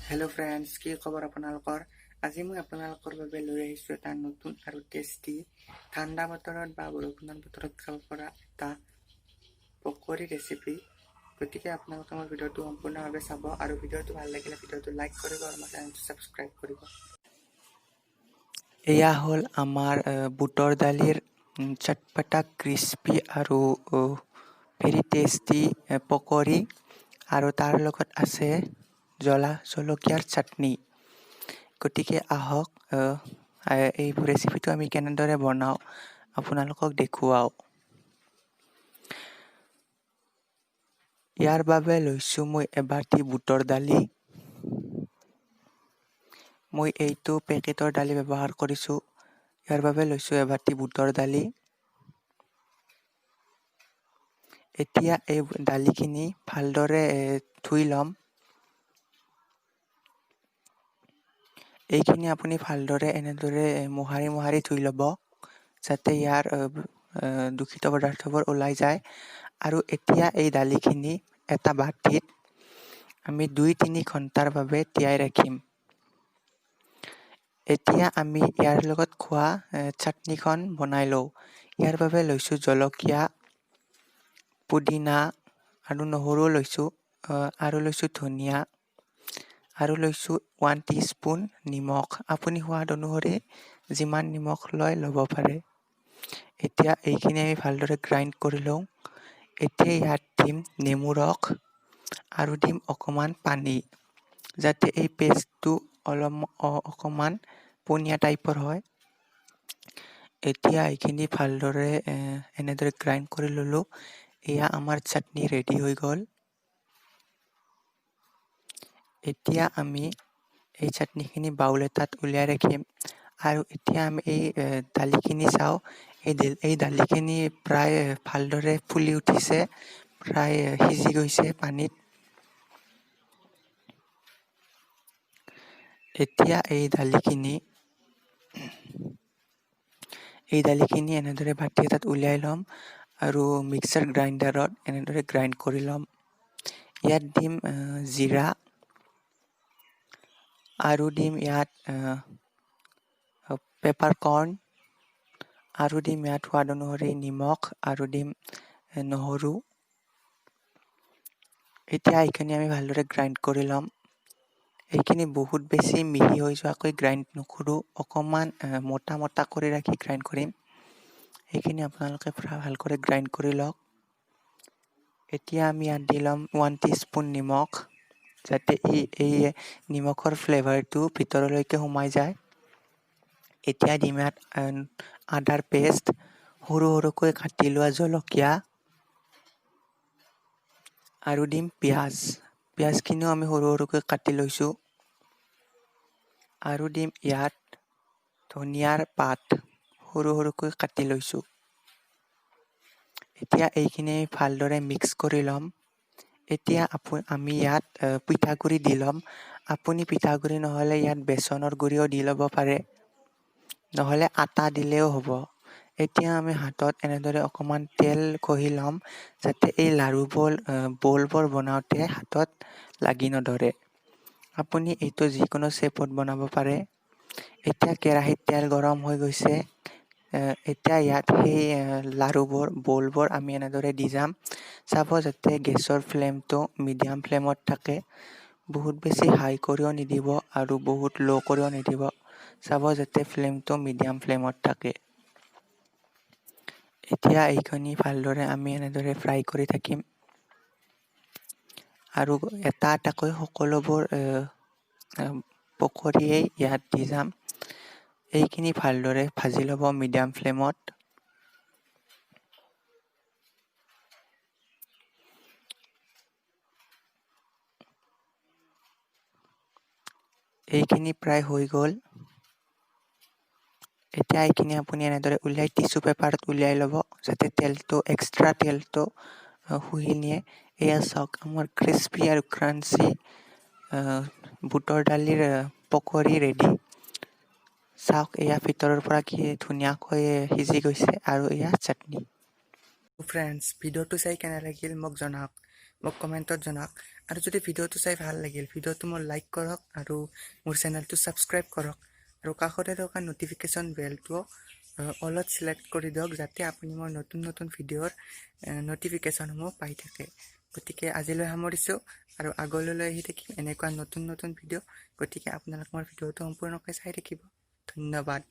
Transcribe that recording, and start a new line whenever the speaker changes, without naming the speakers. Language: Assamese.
হেল্ল' ফ্ৰেণ্ডছ, কি খবৰ আপোনালোকৰ? আজি মই আপোনালোকৰ বাবে লৈ আহিছোঁ এটা নতুন আৰু টেষ্টি, ঠাণ্ডা বতৰত বা বৰষুণৰ বতৰত খাব পৰা এটা পকৰি ৰেচিপি। গতিকে আপোনালোকে মোৰ ভিডিঅ'টো সম্পূৰ্ণভাৱে চাব আৰু ভিডিঅ'টো ভাল লাগিলে ভিডিঅ'টো লাইক কৰিব আৰু মোৰ চেনেলটো ছাবস্ক্ৰাইব কৰিব। এয়া হ'ল আমাৰ বুটৰ দালিৰ চটপটা, ক্ৰিস্পি আৰু ভেৰি টেষ্টি পকৰি আৰু তাৰ লগত আছে জ্বলা জলকীয়াৰ চাটনি। গতিকে আহক, এই ৰেচিপিটো আমি কেনেদৰে বনাওঁ আপোনালোকক দেখুৱাওঁ। ইয়াৰ বাবে লৈছোঁ মই এবাটি বুটৰ দালি। মই এইটো পেকেটৰ দালি ব্যৱহাৰ কৰিছোঁ। ইয়াৰ বাবে লৈছোঁ এবাটি বুটৰ দালি। এতিয়া এই দালিখিনি ভালদৰে ধুই ল'ম। এইখিনি আপুনি ভালদৰে এনেদৰে মোহাৰি মোহাৰি ধুই ল'ব, যাতে ইয়াৰ দূষিত পদাৰ্থবোৰ ওলাই যায়। আৰু এতিয়া এই দালিখিনি এটা বাতিত আমি 2-3 ঘণ্টাৰ বাবে তিয়াই ৰাখিম। এতিয়া আমি ইয়াৰ লগত খোৱা চাটনিখন বনাই লওঁ। ইয়াৰ বাবে লৈছোঁ জলকীয়া, পুদিনা আৰু নহৰুও লৈছোঁ, আৰু লৈছোঁ ধনিয়া আৰু লৈছোঁ 1 টিস্পুন নিমখ। আপুনি সোৱাদ অনুসৰি যিমান নিমখ লয় ল'ব পাৰে। এতিয়া এইখিনি আমি ভালদৰে গ্ৰাইণ্ড কৰি লওঁ। এতিয়া ইয়াত দিম নেমু ৰস আৰু দিম অকণমান পানী, যাতে এই পেষ্টটো অলপ অকণমান পনীয়া টাইপৰ হয়। এতিয়া এইখিনি ভালদৰে এনেদৰে গ্ৰাইণ্ড কৰি ল'লোঁ। এয়া আমাৰ চাটনি ৰেডি হৈ গ'ল। এতিয়া আমি এই চাটনিখিনি বাউল এটাত উলিয়াই ৰাখিম। আৰু এতিয়া আমি এই দালিখিনি চাওঁ। এই দালিখিনি প্ৰায় ভালদৰে ফুলি উঠিছে, প্ৰায় সিজি গৈছে পানীত। এতিয়া এই দালিখিনি এনেদৰে বাতি এটাত উলিয়াই ল'ম আৰু মিক্সাৰ গ্ৰাইণ্ডাৰত এনেদৰে গ্ৰাইণ্ড কৰি ল'ম। ইয়াত দিম জিৰা আৰু দিম ইয়াত পেপাৰ কৰ্ণ আৰু দিম ইয়াত সোৱাদ অনুসৰি নিমখ আৰু দিম নহৰু। এতিয়া এইখিনি আমি ভালদৰে গ্ৰাইণ্ড কৰি ল'ম। এইখিনি বহুত বেছি মিহি হৈ যোৱাকৈ গ্ৰাইণ্ড নকৰোঁ, অকণমান মোটা মোটা কৰি ৰাখি গ্ৰাইণ্ড কৰিম। এইখিনি আপোনালোকে ভালকৈ গ্ৰাইণ্ড কৰি লওক। এতিয়া আমি ইয়াত দি ল'ম 1 টিস্পুন নিমখ, যাতে এই নিমখৰ ফ্লেভাৰটো ভিতৰলৈকে সোমাই যায়। এতিয়া দিম ইয়াত আদাৰ পেষ্ট, সৰু সৰুকৈ কাটি লোৱা জলকীয়া আৰু দিম পিঁয়াজ। পিঁয়াজখিনিও আমি সৰু সৰুকৈ কাটি লৈছোঁ। আৰু দিম ইয়াত ধনিয়াৰ পাত, সৰু সৰুকৈ কাটি লৈছোঁ। এতিয়া এইখিনি ভালদৰে মিক্স কৰি ল'ম। এতিয়া আমি ইয়াত পিঠাগুড়ি দি ল'ম। আপুনি পিঠাগুড়ি নহ'লে ইয়াত বেচনৰ গুড়িও দি ল'ব পাৰে, নহ'লে আটা দিলেও হ'ব। এতিয়া আমি হাতত এনেদৰে অকণমান তেল ঘঁহি ল'ম, যাতে এই লাড়ুবোৰ, বলবোৰ বনাওঁতে হাতত লাগি নধৰে। আপুনি এইটো যিকোনো শ্বেপত বনাব পাৰে। এতিয়া কেৰাহীত তেল গৰম হৈ গৈছে। এতিয়া ইয়াত সেই লাড়ুবোৰ, বলবোৰ আমি এনেদৰে দি যাম। চাব যাতে গেছৰ ফ্লেমটো মিডিয়াম ফ্লেমত থাকে, বহুত বেছি হাই কৰিও নিদিব আৰু বহুত ল' কৰিও নিদিব। চাব যাতে ফ্লেমটো মিডিয়াম ফ্লেমত থাকে। এতিয়া এইখিনি ভালদৰে আমি এনেদৰে ফ্ৰাই কৰি থাকিম আৰু এটা এটাকৈ সকলোবোৰ পকৰিয়েই ইয়াত দি যাম। এইখিনি ভালদৰে ভাজি ল'ব মিডিয়াম ফ্লেমত। এইখিনি প্ৰায় হৈ গ'ল। এতিয়া এইখিনি আপুনি এনেদৰে উলিয়াই টিচু পেপাৰত উলিয়াই ল'ব, যাতে এক্সট্ৰা তেলটো শুহি নিয়ে। এয়া চাওক, আমাৰ ক্ৰিস্পি আৰু ক্ৰাঞ্চি বুটৰ দালিৰ পকৰি ৰেডি। চাওক, এয়া ভিতৰৰ পৰা কি ধুনীয়াকৈ সিজি গৈছে আৰু এয়া চাটনি। ফ্ৰেণ্ডছ, ভিডিঅ'টো চাই কেনে লাগিল মোক জনাওক। মোক কমেণ্টত জনাওক। আৰু যদি ভিডিঅ'টো চাই ভাল লাগিল, ভিডিঅ'টো মোৰ লাইক কৰক আৰু মোৰ চেনেলটো ছাবস্ক্ৰাইব কৰক আৰু কাষতে থকা ন'টিফিকেশ্যন বেলটোও অলত চিলেক্ট কৰি দিয়ক, যাতে আপুনি মোৰ নতুন নতুন ভিডিঅ'ৰ ন'টিফিকেশ্যনসমূহ পাই থাকে। গতিকে আজিলৈ সামৰিছোঁ আৰু আগলৈ লৈ আহি থাকিম এনেকুৱা নতুন নতুন ভিডিঅ'। গতিকে আপোনালোক মোৰ ভিডিঅ'টো সম্পূৰ্ণকৈ চাই থাকিব। ধন্যবাদ।